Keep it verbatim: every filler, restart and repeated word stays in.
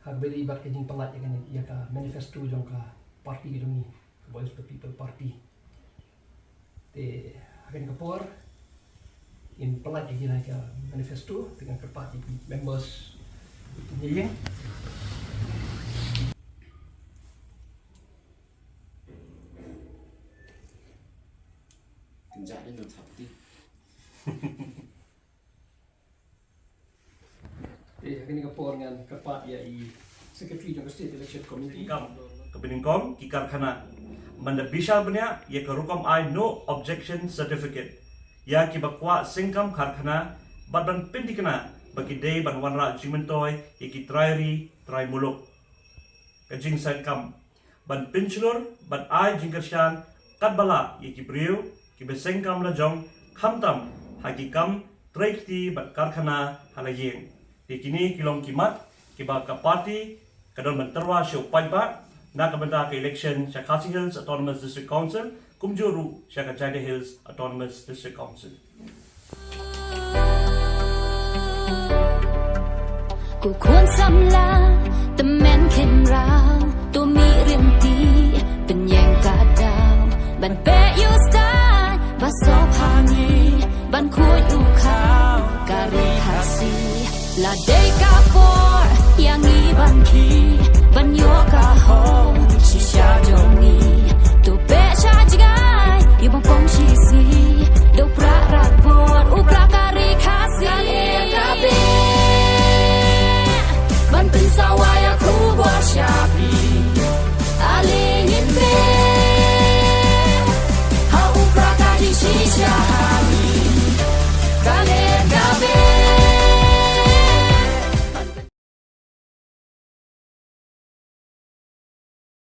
Ha kaba ïadei bad ka jingpynlait ïa ka, ïa ka manifesto jong ka party ka jong ngi, ka Voice of the People Party. Te ha kane ka por ngin pynlait ïa kane ka manifesto, te ngan kyrpad ïa ki members ki ïing. Kynjah dei nang thap ti. Eh, ha kane ka por ngan kyrpad ïa i Secretary jong ka State Election Committee. Seng kam kaba nyngkong, ki karkhana. Ban da bishar bniah ïa ka rukom ai No Objection Certificate ïa kiba kwah seng kam karkhana bad ban pynthikna ba ki dei ban wanrah jingmyntoi ïa ki trai ri trai muluk. Ka jingseng kam, ban pynshlur bad ai jingkyrshan katba lah ïa ki briew kiba seng kam la jong, khamtam ha ki kam trei kti bad karkhana ha la ïing. Te kine ki long ki mat kiba ka party ka don ban tyrwa sha u paidbah na ka bynta ka election sha Khasi Hills Autonomous District Council, kumjuh ruh sha ka Jaintia Hills Autonomous District Council. Ko khun samla, tymmen khynraw, to mih rynti, pynïeng ka daw, ban peit ïa u stad ba sop ha ngi, ban khuid u khaw ka ri Khasi. La dei ka por ïa ngi ban khie, ban ïoh ka hok shisha jong ngi. To peit sha jngai, ïa ba pom